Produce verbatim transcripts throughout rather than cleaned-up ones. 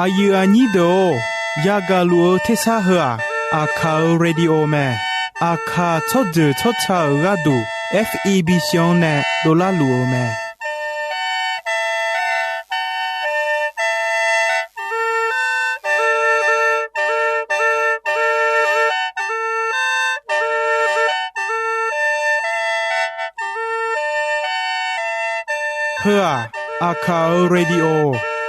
Aqyuif aqnyir deuq-or, yagaq luf-eu tersar heu-aq, Aqkaq-euq radio mae. Aqkaq tsawrjeuq tsawrca-euq gharduq, F E B C-anr nae dovlar luf-eu mae. Heu-aq, Aqkaq-euq radio,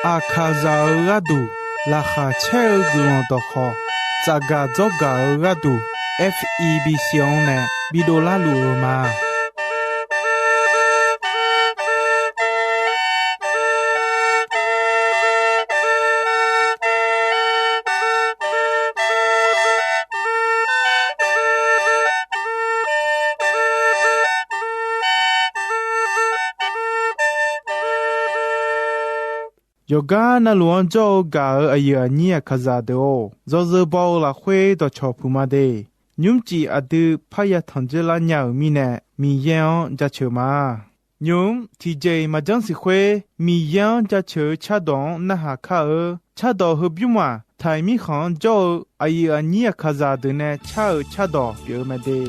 Aqkaqzaq-eu gharduq laqkhaq caer-eu guiqlanq dawqkhawq, tsafgaq dzawrgaq-eu gharduq, F E B C-anr nae bidovlar luf-eu ma. Yawqgar navluf-anr jawr-eu gaq-euq aqyuif aqnyir Aqkaqzaq deuq-or, yawzeu baw-eu lafkhoer dawqcawq puq ma de. Nymrcif aqdui parya tanq dzeur lar nya-euq mirnae, Miqyaer-anr jaceuq ma. Nymq-mr tiqjeq-iq maqjanr siq khoer, Miqyaer-anr jaceuq-eu cardawq-anr narhaq kar-eu. Cardawq heubymr-aq, Taiq mirkhanq-anr jawr-eu aqyuif aqnyir Aqkaqzaq deuq nae car-euq cardawq pyeuf-eu mae de.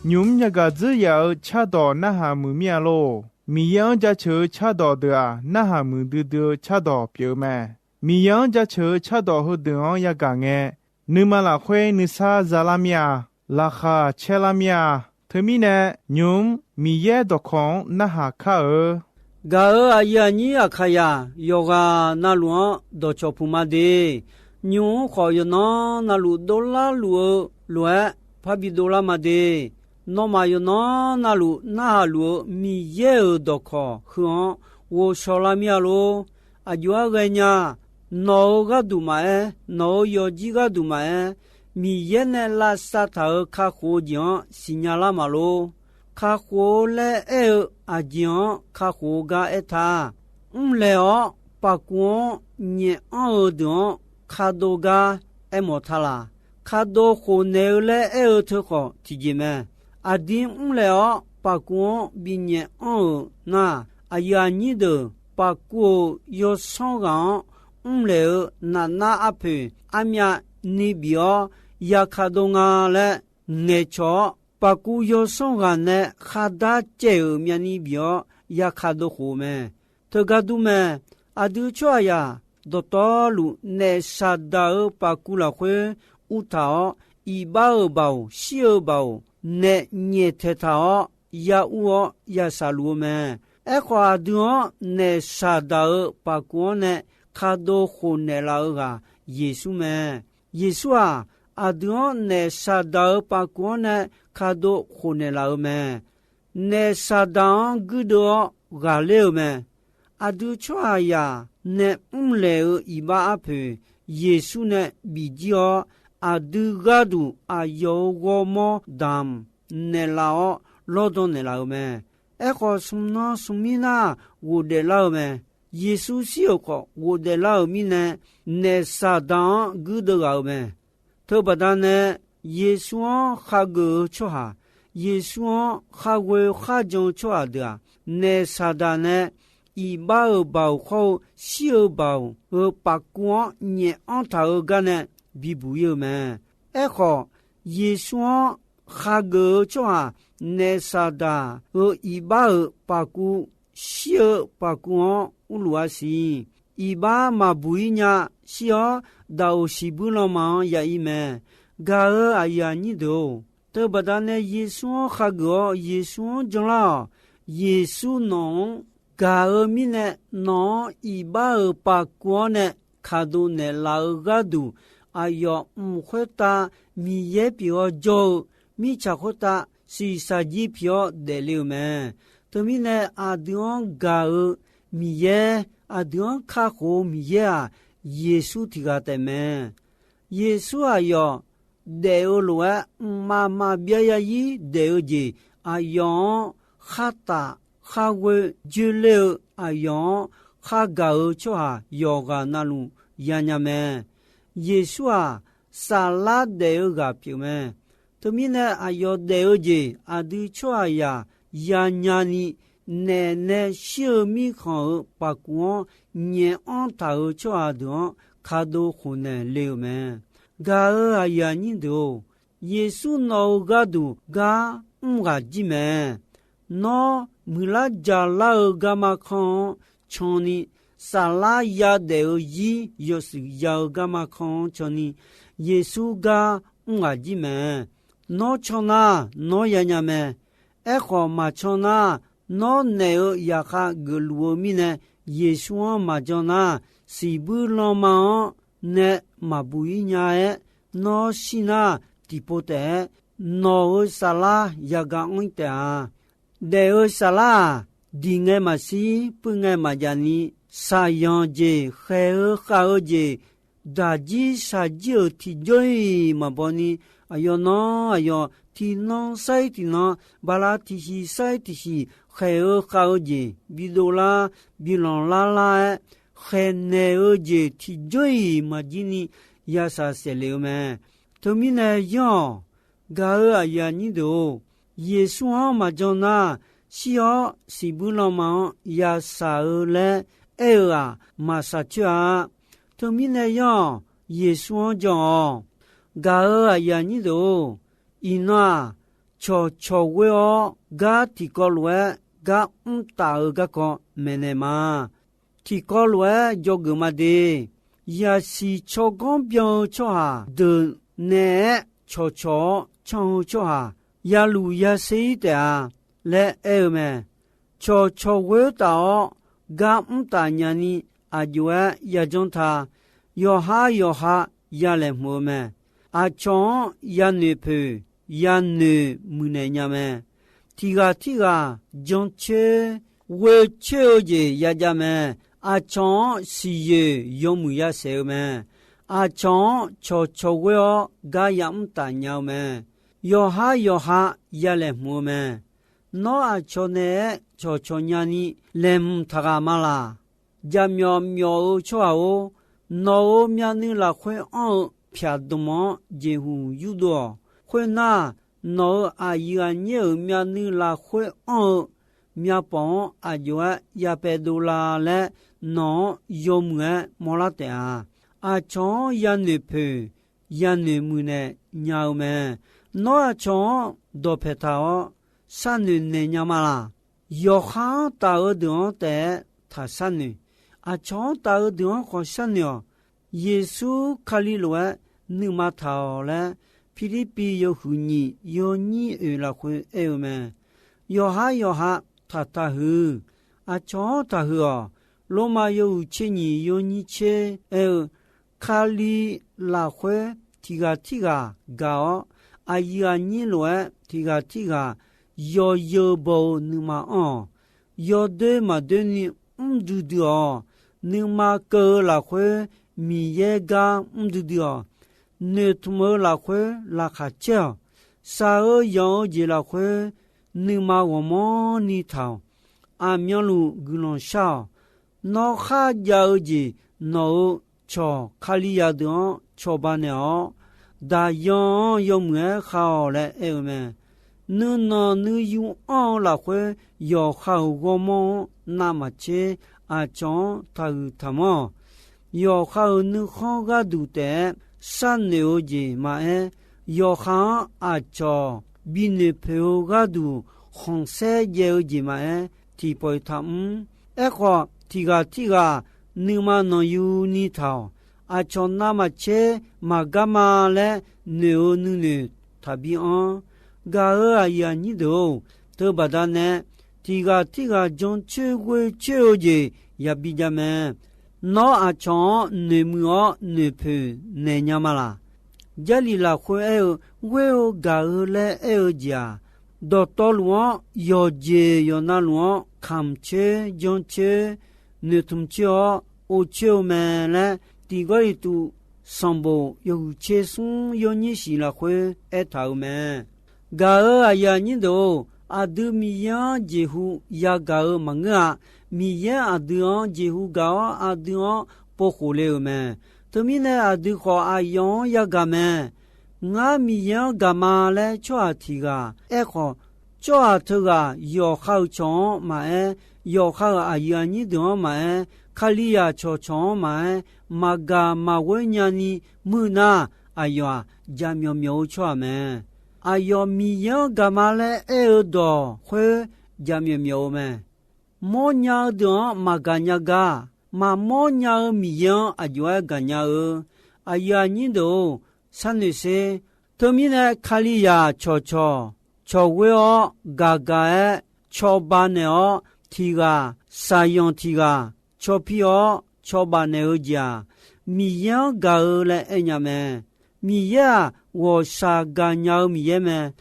Nymq-mr yagaq dzeurya-eu cardawq narhaq muiq mir-a lor. Miqyaer-anr jaceuq-eu cardawq deuq-aq, narhaq muiqdui dui-eu cardawq pyeuf-eu mae. Miqyaer-anr jaceuq-eu cardawq heudeuq-anr yagaq ngae, nuima lafkhoer nuisar zalar mir-a. Laqkhaq caerlar mir-a. Teumirnae, nymq-mr Miqyaer dawqkawq-anr narhaq kar-eu Gaq-euq aqyuif aqnyir Aqkaqyaq yawqghaq navluf-anr dawqcawq puq ma de. Nymq-mr khawf yawqnan navluf dovlar luf-eu lof-aer parbi dovlar ma de. Nawmaf yawqnan navluf narhaq luf-eu Miqyaer-euq dawqkawq heu-anr ghovshaw lar mir-a lor. Aqjox-aer ghaenya, nawq-euq gharduq maqaer, nawq-euq yawqjir gharduq maqaer, Miqyaer nae lavsav taq-euq kakhof-eu jeq-anr siqnya lar maqlor. Kakhof-eu laer aer-eu aqjeq-anr kakhof-eu gar aertaq. Mrlaeq-awr paqkuv-anr nyaef anr-eu deuq-anr kadov gar aermawf ta laq. Kadov khofnaeq-eu laer aer-eu teukhawf tiqjeq mae. Aqdir mrlaeq-awr paqkuv-anr binyaef anr-euq nar, aqyuif aqnyir deuq paqkuv-euq yawsanr ghaq-anr mrlaeq-eu nafnar arpoeq armyav ni bif-awr yakadov nga laer ngaeqcawq-awr, paqkuv yawsanr ghaq nae khardar caev-euq myavni bif-awr yakadov khof-eu mae. Teugar dur mae. Aqdui tsawrhaqzaq dawqtawvluf naef saqdaq-eu paqkuv lafkhoer uvtaq-awr, iqbax-euq baoq, shir-eu baoq, naef nyaeftaeq taq-awr, ya ur-awr ya saqluf-eu mae. Aerkhawf, aqdui-anr naef saqdaq-eu paqkuv-anr nae kadov khofnaeq laf-eu ghaq Yeqsur mae. Yeqsur-aq, aqdui-anr naef saqdaq-eu paqkuv-anr nae kadov khofnaeq laf-eu mae. Naef saqdaq-anr guirdeuv-awr ghaqler-eu mae. Aqdui tsawrhaqzaq nae mrlaeq-eu iqbax arpoeq Yeqsur nae bifjir-awr, aqdui gharduq aqyawf-euq ghawrmawr damq naeqlaf-awr lawrdan naeqlaf-eu mae. Aerkhawf, smq nan smq mir nar ghofdaef lar-eu mae. Yeqsur shir-euq khawf ghofdaef lar-euq mirnae, naef saqdaq-anr guirdeuv ghaq-euq mae. Teubaqda nae, Yeqsur-anr khageuf-eu tsawrhaq, Yeqsur-anr kharghoe kharjan-eu tsawrhaq deuq-aq, naef saqdaq nae iqbax-euq baoq khawr-eu shir-eu baoq-euq paqkuv-anr nyaef anr taq-eu gar nae bibuq ir-eu mae. Aerkhawf, Yeqsur-anr khageuf-eu tsawrhaq, naef saqdaq-euq iqbax-euq paqkuv, shir-eu paqkuv-anr urluf-a siq. Iqbax maqbuq ir nya. Shir-awr daqoq shiqbuir lanma-anr ya ir mae. Gaq-euq aqyuif aqnyir deuq-or, teubaqda nae Yeqsur-anr khageuf-awr Yeqsur-anr janlar-awq. Yeqsur nawq-anr gaq-eu mirnae, nawq-anr iqbax-euq paqkuv-anr nae kaqdov naeqlaf-eu gharduq, aqyawf mq khoertav Miqyaer pyeuf-awr jawr-eu mirtsaq khoertav shiqshaq jir pi-awr daefle-euq mae. Teumirnae, aqdui-anr gaq-eu Miqyaer, aqdui-anr kakhof-eu Miqyaer-aq, Yeqsur tiq ghaq taef mae. Yeqsur aqyawf daef-eu lof-aer, mqmaq maqbyav zarzir daef-eu jeq, aqyawf-anr khartaf kharghoe joeler-eu, aqyawf-anr khargaq-eu tsawrhaq yawqghaq navluf yanya mae. Yeqsur-aq, saflar daef-eu ghaq pyeuf mae. Teumirnae, aqyawf daef-eu jeq aqdui tsawrhaqzaq yanya ni, naef nae shir-eu mirkhanq-euq paqkuv-anr nyaef anr taq-euq tsawrhaq deuq-anr kado khofnaeq le-euq mae. Gaq-euq aqyuif aqnyir deuq-or, Yeqsur nawq-euq gharduq gar mr ghaq jir mae. Nawr muiqlar jaqlar-eu garma kanr-anr canni, saflar yadaef-eu zir yawshuif ya-eu garma kanr-anr canni, Yeqsur gar mr ghaq jir mae. Nawr can nar, nawr yanya mae. Aerkhawf, maqcan nar, nawr naef-eu zaqkhav geufluf-eu mirnae, Yeqsur-anr maqjan nar, shiqbuir lanma-anr nae maqbuq ir nya-aer, nawr shir nar, tiqpov taef-aer nawq-euq saflar yagaq anr-ir taef-a. Daef-eu saflar-aq, diq ngae maqshir, puiv ngae maqjav ni, shaqyanq jeq, khaeq-eu khav-eu jeq, daqjir shaqjir-euq tiqjawr-iq maqbaw ni, aqyawf nan aqyawf tiqnan sar-ir tiqnan, bala tiqsiq sar-ir tiqsiq, khaeq-eu khav-eu jeq bidov lar, bilanq lar lar-aer, khaeqnaeq-eu jeq tiqjawr-iq maqjir ni yashaq saeqle-eu mae. Teumirnae yanr-awq. Gaq-euq aqyuif aqnyir deuq-or, Yeqsur-anr maqjan nar, shir-awr shiqbuir lanma-anr yashaq-eu laer aer-eu-aq, maqshaq coer-a. Teumirnae yanr-awq. Yeqsur-anr jan-awq. Gaq-euq aqyuif aqnyir deuq-or, iqnan-aq, cawqcawq ghoer-awr gar tiqkawv lof-aer gar mr taf-eu garkawv maeqnaeq ma. Tiqkawv lof-aer dzawgeuf ma de. Yaqsiq tsawrganr byan-eu tsawrhaq deuq naeq-aer cawqcawq-awr can-eu tsawrhaq ya luf ya ser-ir taef-a laer aer-eu mae. Cawqcawq ghoer taf-awr gar mr taf nyani aqjox-aer yajanr ta. Yawqha yawqha ya laeqhmq-eu mae. Aqcawq-anr yanoeq poeq yanoeq muiqnaeq nya mae. Tiqghaq tirghaq jancoer ghoecoer-eu jeq yajav mae. Aqcawq-anr siqyoeq yawmuiq yasaef-eu mae. Aqcawq-anr cawqcawq ghoer-awr gar yamr taf nya-eu mae. Yawqha yawqha ya laeqhmq-eu mae. Nawr aqcawq naeq-aer cawqcawq nyani laeqhmq taqghaq ma laq? Jaqmyawf myawf-eu tsawrhaq-or, nawq-euq myavnuiv lafkhoer anr-eu pyaq dmq-anr jeqhuq yurdov-awq. Khoernar, nawq-euq aqyuif aqnyir-euq myavnuiv lafkhoer anr-eu myavpawf-anr aqjox-aer ya paev dovla laer nawq-anr yawmuiq-aer mawrlar taef-a. Aqcawq-anr yanoeq poeq yanoeq muiqnaeq nya-eu mae. Nawr aqcawq-anr dawqpaeq taq-awr sharnoeq naeq nya ma laq? Yawqha-anr taf-eu deuq-anr taef-aer taq sharnoeq. Aqcawq-anr taf-eu deuq-anr khawf sharnoeq-awq. Yeqsur Kali lof-aer nuima taq-awq laer, Pirlirpiv yawhuiq nyiq yawnyir oeq lafkhoer aer-eu mae. Yawqha yawqha taqtaq huiq. Aqcawq-anr taqhuiq-awq. Lormav yawhuiq tser nyiq yawnyir tser aer-eu, Kali lafkhoer tiqghaq tirghaq gaq-awr, aqyuif aqnyir lof-aer tiqghaq tirghaq yawzeu baw-eu nuima anr-awq. Yawdoer maqdoer ni mr duidui-awq. Nuima keuv-eu lafkhoer Miqyaer gar mr duidui-awq. Noeqtmq-eu lafkhoer laqkhaq caer-awq. Shaq-eu yanq-eu jeq lafkhoer nuima ghawqmanrni taq-awq. Aqmyanluf guiqlanq shar-awq. Nawr kharjav-eu jeq nawq-euq cawq Kalizaq deuq-anr cawba naeq-awr, daqyan-anr yawmuiq-aer khav-awq laer aer-eu mae. Nuinanq nuiyu anr-eu lafkhoer yawqha-euq ghawrmawr-anr navmaqtser aqcawq-anr taqhuiq taqmanr-awq. Yawqha-euq nuikhanr gharduq taef-aer sharnoeq-eu jeq maqaer, yawqha-anr aqcawq binoeq poeq-eu gharduq khanqsaer jaev-eu jeq maqaer, tiqpawf-iq taqmr. Aerkhawf, tiqghaq tirghaq nuima nanqyuni taq-awq. Aqcawq navmaqtser maqgar ma laer noeq-eu nuinoeq taqbi anr. Gaq-euq aqyuif aqnyir deuq-or, teubaqda nae tiqghaq tirghaq jancoer ghoecoer-eu jeq yabi jav mae. Nawr aqcawq-anr noeqmuiq-awr noeqpoeq naeq nya ma laq? Jarlif lafkhoer aer-eu, ghoer-eu gaq-eu laer aer-eu jeq-aq, dawqtawvluf-anr yawqjeq yawqnavluf-anr kamq coer jancoer noeqtmq coer-awr ov coer-eu mae laer, Tiq Gawrliqtu sanqbof yawhuiq tser smr yawnyir shiq lafkhoer aertaq-euq mae. Gaq-euq aqyuif aqnyir deuq-or, aqdui Miqyaer-anr jeqhu yagaq-eu maqngeur-a. Miqyaer aqdui-anr jeqhu gaq-awr aqdui-anr povkhof le-euq mae. Teumirnae aqdui khawf aqyawf-anr yagaq mae. Ngar Miqyaer-anr gaq ma laer tsawrhaq tiq ghaq aerkhawf, tsawrhaq teughaq yawqha-euq cawq-anr maqaer, yawqha-euq aqyuif aqnyir deuq-anr maqaer, Kalizaq cawqcawq-anr maqaer, maqgaq maqghoer nyani muir nar, aqyawf-aq jaqmyawf myawf-eu tsawrhaq mae. Aqyawf Miqyaer-anr gaq ma laer aer-eu dawq khoer jaqmyawf myawf-eu mae. Mawrnya-eu deuq-anr maqgaq nya gar, maqmawr nya-eu Miqyaer-anr aqjox-aer gaqnya-eu. Aqyuif aqnyir deuq-or, sharnoeq sher. Teumirnae Kalizaq cawqcawq cawqghoer-awr gaqgaq-aer cawba naeq-awr, tiq ghaq shaqyanq tiq ghaq cawpi-awr cawba naeq-eu jeq-aq, Miqyaer-anr gaq-eu laer aernya mae. Miqyaer-aq, ghawqshaq gaqnya-eu Miqyaer mae.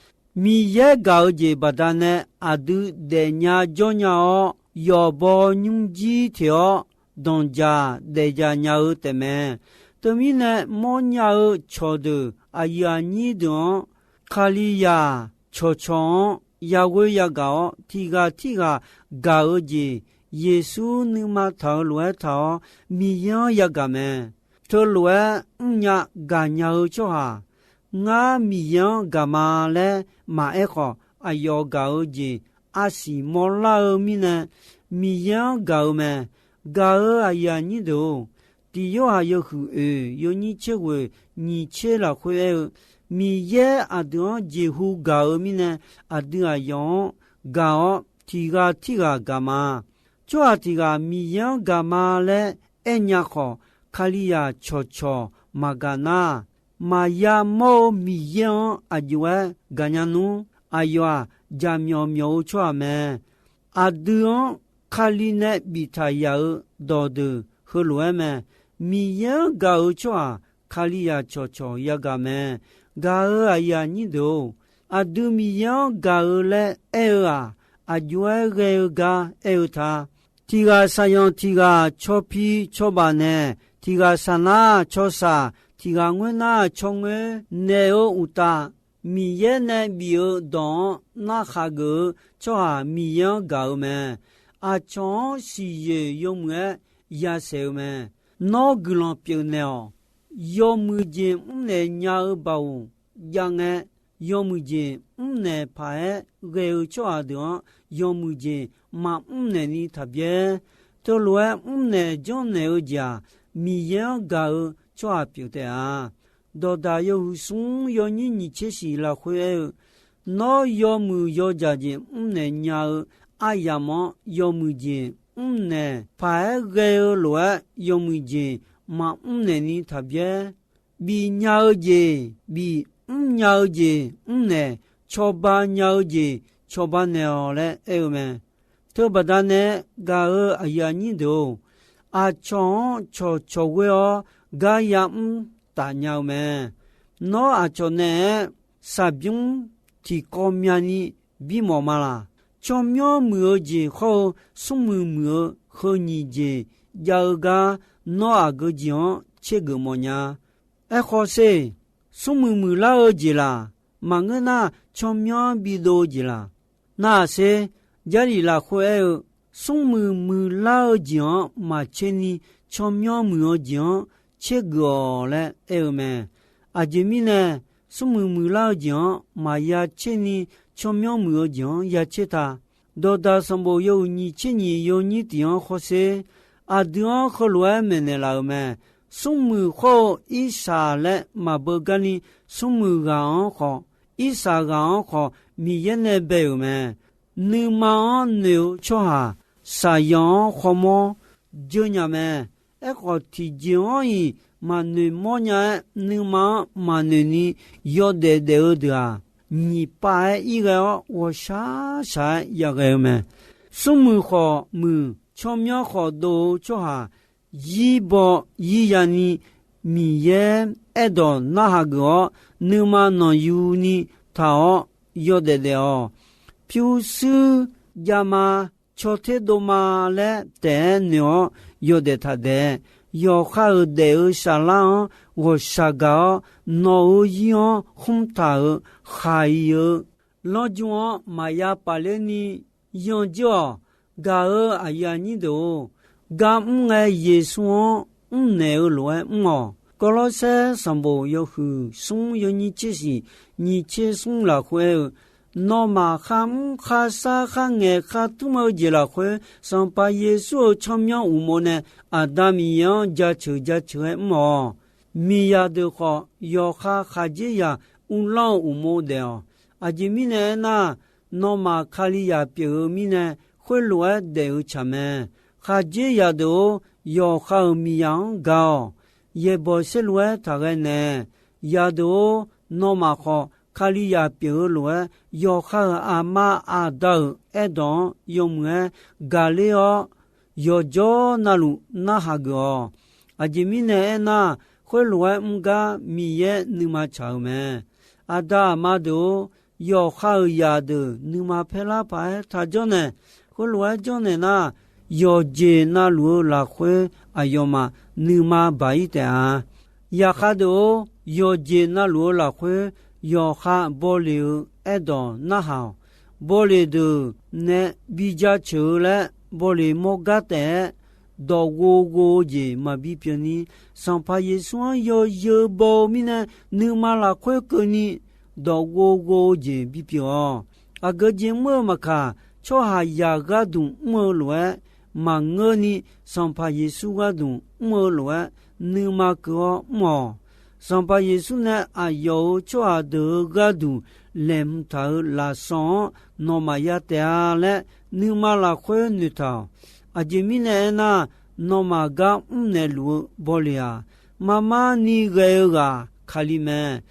Miqyaer gaq-eu jeq baqdanae aqdui daefnya jawrnya-awr, yawqbaw nymrjir teq-awr danqjaq daefjaq nya-eu taefmae. Teumirnae mawrnya-eu cawqdeuq aqyuif aqnyir deuq-anr, Kalizaq cawqcawq-anr yaghoer yagaq-awr, tiq ghaq tirghaq gaq-eu jeq, Yeqsur nuima taq-eu lof-aer taq-awr Miqyaer-anr yagaq mae. Teulof-aer mrnya gaqnya-eu tsawrhaq, ngar Miqyaer-anr gaq ma laer maqaer khawf, aqyawf gaq-eu jeq arsiq mawrlar-eu mirnae Miqyaer-anr gaq-eu mae. Gaq-euq aqyuif aqnyir deuq-or, Tiq Yorhaq yawhuiq oeq yawnyir tser ghoeq nyiq tser lafkhoer aer-eu, Miqyaer aqdui-anr jeqhu gaq-eu mirnae, aqdui aqyawf-anr gaq-awr tiq ghaq tirghaq gaq ma. Tsawrhaq tiq ghaq Miqyaer-anr gaq ma laer aernya khawf, Kalizaq cawqcawq maqgaq nar, maqya mawr-eu Miqyaer-anr aq jov-aer gaqnya nmr. Aqyawf-aq, jaqmyawf myawf-eu tsawrhaq mae. Aqdui-anr Kali nae biftaq yaq-eu dawqdeuq heulof-aer mae. Miqyaer-anr gaq-eu tsawrhaq Kalizaq cawqcawq yagaq mae. Gaq-euq aqyuif aqnyir deuq-or, aqdui Miqyaer-anr gaq-eu laer aer-eu-aq, aq jov-aer ghae-eu gar aer-eu ta. Tiq ghaq saqyanq tiq ghaq cawpi cawbaq naeq, tiq ghaq saqnar cawsaq, tiq ghaq ngoernar cawrngoer naeq-eu uqtaf, Miqyaer nae bif-eu dawq-anr narhaq geuf-eu tsawrhaq Miqyaer-anr gaq-eu mae. Aqcawq-anr siqyoeq yawmuiq-aer yasaeq-eu mae. Nawr guiqlanq pyeufnaeq-awq. Yawmuiq jeq mrnaeq nya-eu baoq jav ngae, yawmuiq jeq mrnaeq paq-aer ghae-eu tsawrhaq deuq-anr yawmuiq jeq maqmr naeq ni taqbyaer. Teulof-aer mrnaeq janrnaeq-eu jeq-aq, Miqyaer-anr gaq-eu tsawrhaq pyeuf taef-a. Dawqdaq yawhuiq smr yawnyir nyiq tser shiq lafkhoer aer-eu, Nawr yawmuiq yawdzaq jeq mrnaeq nya-eu aryamq-anr yawmuiq jeq mrnaeq paq-aer ghae-eu lof-aer yawmuiq jeq maqmr naeq ni taqbyaer. Bif nya-eu jeq bif, mrnya-eu jeq mrnaeq, cawba nya-eu jeq cawba naeq-awq laer aer-eu mae. Teubaqda nae gaq-euq aqyuif aqnyir deuq-or, aqcawq-anr cawqcawq ghoer-awr gar yamr taf nya-eu mae. Nawr aqcawq naeq-aer shaqbymr tiqkawv myavni bimawf ma laq? Tsawrmyanr muiq-eu jeq hawr-eu smrmuiq muiq-eu heu nyiq jeq jav-eu gar nawr aqgeu jeq-anr tsergeuf mawfnya. Aerkhawf sher, smrmuiq muiqlar-eu jeq laq? Maqngeur nar, tsawrmyanr bidov-eu jeq laq? Nar-aq sher, Jarlif lafkhoer aer-eu, smrmuiq muiqlar-eu jeq-anr maqtser ni tsawrmyanr muiq-eu jeq-anr tsergeuf-awq laer aer-eu mae. Aqjeq mirnae, smrmuiq muiqlar-eu jeq-anr maqya tser ni tsawrmyanr muiq-eu jeq-anr ya tser ta. Dawqdaq sanqbof yawhuiq nyiq tser nyiq yawnyir tiq-anr hawsher, aqdui-anr heulof-aer maeqnaeq laf-euq mae. Smrmuiq hawr-eu irsaq laer maqbeu garni, smrmuiq ghaq-anr khawf, irsaq ghaq-anr khawf, Miqyaer nae bae-euq mae. Nuima-anr noeq-eu tsawrhaq, saqyanq-anr khawmawr dzeur nya mae. Aerkhawf, tiqjeq-anr-iq maqnoeq mawrnya-aer, nuima-anr maqnoeq ni yawdaef daef-eu deuq-aq, nyiq pav-aer ir ghae-awr ghawqshaq shaq-aer yaghae-eu mae. Smrmuiq khawf muiq, tsawrmyanr khawf dov-eu tsawrhaq, yir baw yir yani Miqyaer aerdawq narhaq geuf-awr, nuima nanqyuni taq-awr yawdaef daef-awq. Pyurshuir javma, caw ter dovma laer taef-aer noeq-awr yawdaef taq daef. Yawqha-euq daef-eu saflar-anr ghawqshaq gaq-awr, nawq-euq yir-anr khmr taq-euq khaq-iq-eu lanrju-anr maqya paf ler ni yanr jir-awq. Gaq-euq aqyuif aqnyir deuq-or, gar mr ngae Yeqsur-anr mrnaeq-eu lof-aer mr-awq. Gawrlawrsaer sanqbof yawhuiq smr yawnyir tser shiq nyiq tser smr lafkhoer aer-eu, nawmaf kharmr kharsar kharngaeq khartmr-eu jeq lafkhoer, Sanqpaq Yeqsur-euq tsawrmyanr uqmov nae Aqda Miqyaer-anr jaceuq jaceuq-aer mr-awq. Miqzaq deuq khawf, yawqha khaqdzerzaq uvlanr-eu uqmov daef-awq. Aqjeq mirnae aernar, nawmaf Kalizaq pyeuf-eu mirnae, khoerlof-aer daef-eu tsaq mae. Khaqdzerzaq deuq-or, yawqha-euq miqzaq-anr gaq-awq. Yaeqbawq saerlu-aer taqghae naeq. Zaqdeuq-or, nawmaf khawf, Kalizaq pyeuf-eu lof-aer, yawqha-euq aqma aqda-euq aerdawq-anr yawmuiq-aer gaqler-awr, yawqjawr navluf narhaq geuf-awq. Aqjeq mirnae aernar, khoerlof-aer mr gar Miqyaer nuima tsaq-euq mae. Aqda aqma deuq-or, yawqha-euq zaqdeuq nuima paerlar paq-aer taq janrnaeq. Khoerlof-aer janrnaeq nar, yawqjeq navluf-eu lafkhoer aqyawfmaf nuima baq-ir taef-a. Zaqkhav deuq-or, yawqjeq navluf-eu lafkhoer yawqha bawleq-eu aerdawq narhaq-awq. Bawleq deuq nae bi jaceuq-eu laer, bawleq mawrgar taef-aer dawq ghov ghov-eu jeq maqbi pyeuf ni, Sanqpaq Yeqsur-anr yawzeu baw-eu mirnae, nuima lafkhoer keuvni dawq ghov ghov-eu jeq bipyeuf-awq. Aqgeu jeq mr-eu maqkaq, tsawrhaqzaq gharduq mr-eu lof-aer maqngeurni, Sanqpaq Yeqsur gharduq mr-eu lof-aer nuima keuv-awr mr-awq. Sanqpaq Yeqsur nae aqyawf-euq tsawrhaq deuq-euq gharduq laeqhmq taq-euq lafsawq-anr nawmaf ya taef-a laer, nuima lafkhoer noeqtaq-awq. Aqjeq mirnae aernar, nawmaf gar mrnaeq luf-eu bawleq-aq, marmar ni ghae-eu ghaq Kali mae.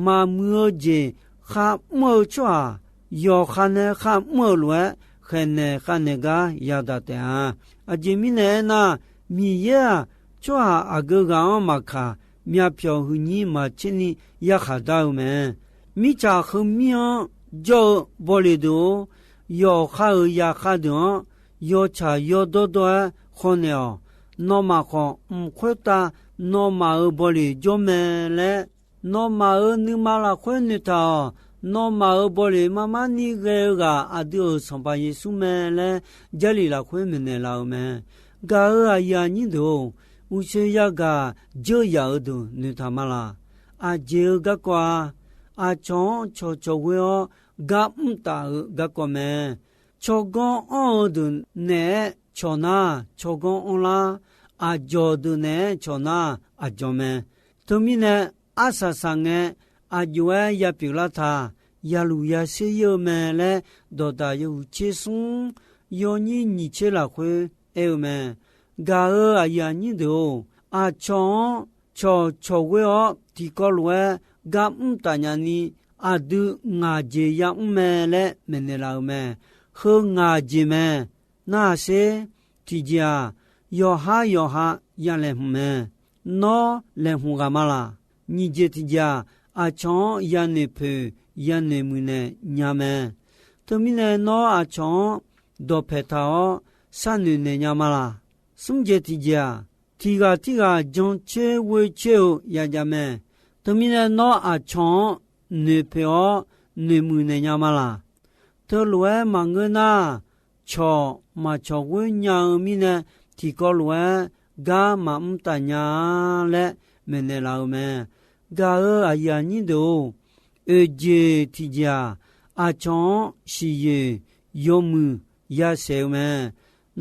Maqmuiq-eu jeq kharmr-eu tsawrhaq, yawqha nae kharmr-eu lof-aer khaeqnaeq khavnaeq gar yadaq taef-a. Aqjeq mirnae aernar, Miqyaer-aq, tsawrhaq aqgeu ghaq-anr maqkaq, myavpyawq huiqnyir maqtser ni yarkhaq dar-eu mae. Mirtsaq heumir-anr jawr-eu bawleq deuq-or, yawqha-euq yaqkhav deuq-anr yawtsaq yawdawr dawr-aer khawnaeq-awq. Nawmaf khawf mq khoertav nawmaf-euq bawleq jawr mae laer, nawmaf-euq nuima lafkhoer noeqtaq-awq. Nawmaf-euq bawleq marmar ni ghae-eu ghaq aqdui-euq Sanqpaq Yeqsur mae laer, Jarlif lafkhoer maeqnaeq laf-eu mae. Gaq-euq aqyuif aqnyir deuq-or, uqshoe yagaq dzeur yaf-eu deuq noeqtaq ma laq? Aqjeq-eu garkawv-a. Aqcawq-anr cawqcawq ghoer-awr gar mr taf-eu garkawv mae. Tsawrganr anr-eu deuq naeq-aer cawq nar, tsawrganr anrlar. Aqdzawq deuq naeq-aer cawq nar, aqdzawq mae. Teumirnae, arsaq saqngae aqjox-aer yapyeuf lar taq, yaluf yaser ir-eu mae laer, dawqdaq yawhuiq tser smr yawnyir nyiq tser lafkhoer aer-eu mae. Gaq-euq aqyuif aqnyir deuq-or, aqcawq-anr cawqcawq ghoer-awr tiqkawv lof-aer gar mr taf nya ni, aqdui ngaq jeq yamr mae laer maeqnaeq laf-euq mae. Heu ngaq jeq mae. Narhaq sher. Tiqjeq-aq, yawqhar yawqha ya laeqhmq mae. Nawr laeqhmq ghaq ma laq? Nyiq jeq tiqjeq-aq, aqcawq-anr yanoeq poeq yanoeq muiqnaeq nya mae. Teumirnae nawr aqcawq-anr dawqpaeq taq-awr sharnoeq naeq nya ma laq? Smr jeq tiqjeq-aq, tiq ghaq tirghaq jan coer ghoe coer-eu yajav mae. Teumirnae nawr aqcawq-anr noeqpoeq-awr noeqmuiq naeq nya ma laq? Teulof-aer maqngeur nar, cawq maqcawq ghoer nya-eu mirnae, tiqkawv lof-aer gar maqmr taf nya-a laer maeqnaeq laf-eu mae. Gaq-euq aqyuif aqnyir deuq-or, oeq jeq tiqjeq-aq, aqcawq-anr siqyoeq yawmuiq yasaeq-eu mae.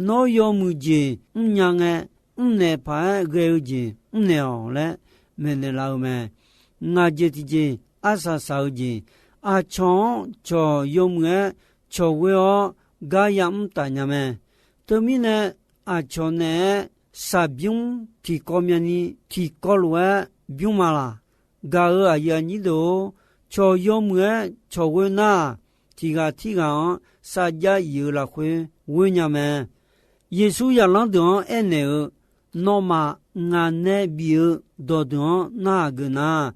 Nawr yawmuiq jeq mrnya ngae, mrnaeq paq-aer ghae-eu jeq mrnaeq-awq laer maeqnaeq laf-eu mae. Ngaq jeq tiqjeq arsaq saq-eu jeq, aqcawq-anr cawq yawmuiq-aer cawq ghoer-awr gar yamr taf nya mae. Teumirnae, aqcawq naeq-aer shaqbymr tiqkawv myavni tiqkawv lof-aer bymr ma laq? Gaq-euq aqyuif aqnyir deuq-or, cawq yawmuiq-aer cawq ghoer nar-aq, tiq ghaq tirghaq-anr sarjax if-eu lafkhoer ghoer nya mae. Yeqsur zaqlanr deuq-anr aernaeq-eu, Nawmaf ngaq nae bif-eu dawqdeuq-anr narhaq geuf nar,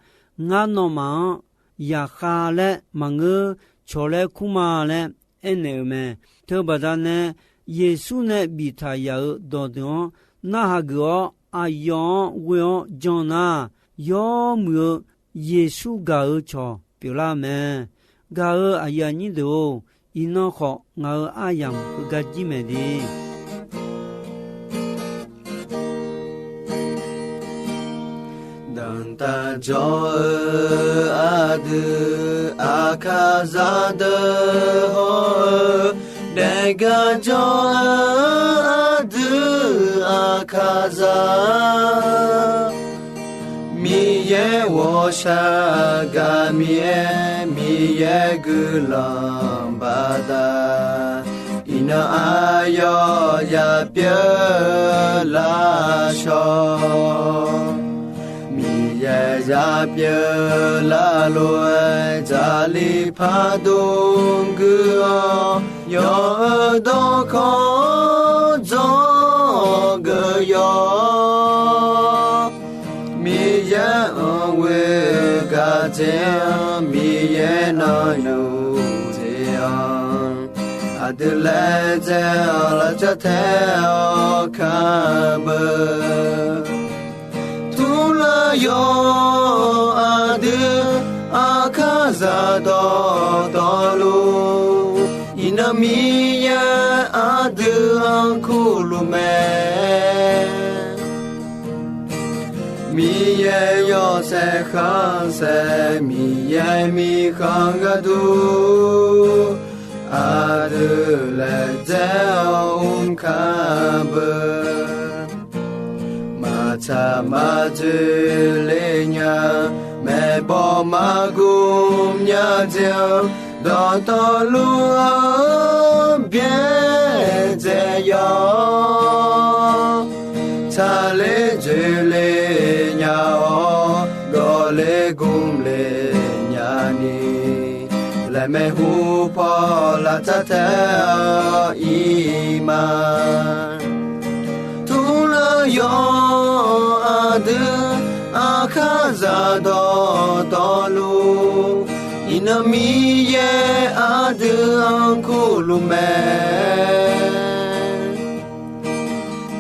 ngar nawmaf-anr yaqkhav laer maqngeur, cawq laer kur ma laer aernaeq-euq mae. Teubaqda nae Yeqsur nae biftaq yaf-euq dawqdeuq-anr narhaq geuf-awr, aqyawf-anr ghoe-awr jan nar, yawmuiq-eu Yeqsur gaq-eu cawq pyeuflar-eu mae. Gaq-euq aqyuif aqnyir deuq-or, iqnan khawf ngaq-euq aryamq heugar jir maeq de. Danqtaq jawr-eu aqdui aqkaqzaq deuq hawr-eu, daeqgar jawr-eu aqdui aqkaqzaq, Miqyaer ghawqshaq gaq Miqyaer, Miqyaer guiqlanq baqda, iqnan aqyawf yaq pyeuf laf shawr. Miqyaer yaq pyeuf laf lof-aer, Jarlif pardmq guiq-awr, yawq-eu dawrkawq dzanr geuf yawq. Miqyaer-anr ghoe gaq dzae-anr, Miqyaer nan yuf dzae-anr, aqdui laejae-anr lavcar tae-awr kar beu. Turlar yawq aqdui aqkaqzaq dawqtawvluf, iqnan Miqyaer aqdui-anr kurluf mae. Miqyaer yawshaef khanqsaef, Miqyaer mirkhanq gharduq, aqdui laejae-awr mr kar beu. Maq Tsaq maqdzoeq le nya, maeqbawq maqguv myav dzae-anr, dawqtawvluf-anr byaerdzae yawr. Tsaqler dzoeqle nya-awr, gawqler gmq le nyani, laeqmaeq hu paw lavtsar tae-awr ir ma. Turlar yawr aqdui, aqkar zaq dawqtawvluf, iqnan Miqyaer aqdui-anr kurluf mae.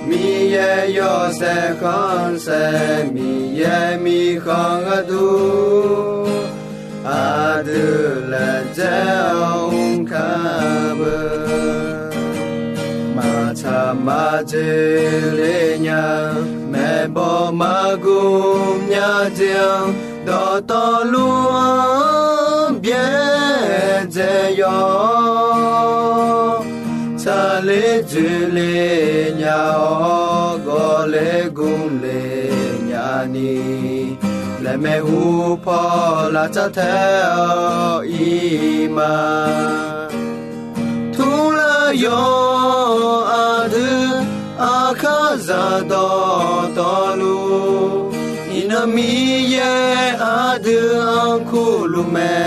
Miqyaer yawshaef khanqsaef, Miqyaer mirkhanq gharduq, aqdui laejae-awr mr kar beu. Maqtsaq maqdzoeq le nya, maeqbawq maqguv myav dzae-anr, dawqtawvluf-anr byaerdzae yawr. Tsaqler dzoeqle nya-awr, gawqler gmq le nyani, laeqmaeq hu paw lavtsar tae-awr ir ma. Turlar yawr aqdui, aqkar zaq dawqtawvluf, iqnan Miqyaer aqdui-anr kurluf mae.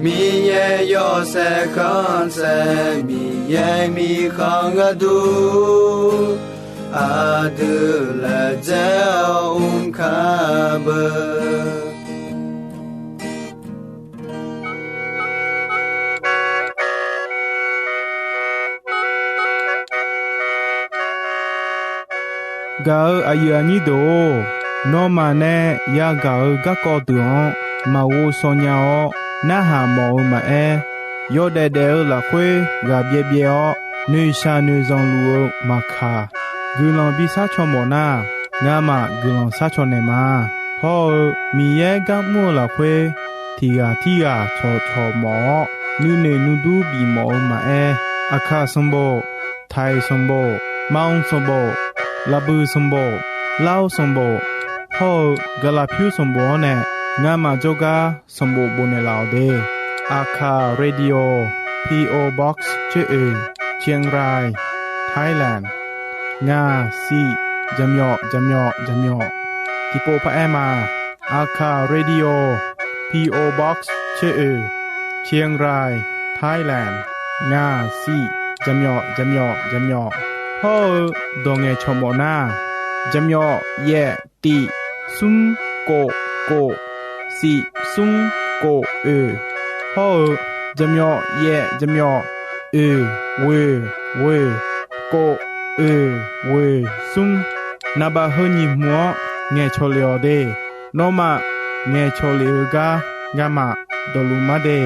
Miqyaer yawshaef khanqsaef, Miqyaer mirkhanq gharduq, aqdui laejae-awr mr kar beu. Gaq-euq aqyuif aqnyir deuq-or, nawmaf nae yagaq-euq garkawv deuq-anr maqghov shaw nya-awr narhaq mawf-eu maqaer, yawdaef daef-eu lafkhoer ghaq byaev byaev-awr, noeqshaq noeqzanq luf-eu maqkaq, guiqlanq bishar caw mawf nar, ngamaf guiqlanq shar caw naeq ma. Hawr-eu Miqyaer gar mr-eu lafkhoer, tiq ghaq tirghaq cawqcawq mawf-awr, nuinoeq nuidur bif mawf-eu maqaer, Aqkaq sanqbof, Taiq sanqbof, Maqanq sanqbof, Laqbuiq sanqbof, Lar-eu sanqbof, hawr-eu Gaqlaqpyur sanqbof-anr nae ngamaf jawrgar sanqbof bofnaeq laf-awq de. Aqkaq Radio, P O Box tser oeq, Chiang Rai, Thailand, ngaq siq jaqmyawf jaqmyawf jaqmyawf. Tiqpov paraer ma. Aqkaq Radio, P O Box tser oeq, Chiang Rai, Thailand, ngaq siq jaqmyawf jaqmyawf jaqmyawf. Hawr-eu dawq ngaeqcawq mawf nar, jaqmyawf yaef tiq smr kof kof siq smr kof oeq, hawr-eu jaqmyawf yaef jaqmyawf oeq ghoeq ghoeq kof oeq ghoeq smr, naqbaf heu nyiq hmq-anr ngaeqcawq lef-awq de. Nawmaf ngaeqcawq lef-eu gar ngamaf dawqluf mar de.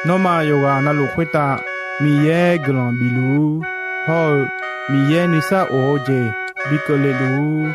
Nawmaf yawqghaq navluf khoertav Miqyaer guiqlanq bifluf-ur, hawr-eu Miqyaer nuisar of-eu jeq bi keuvle luf-ur.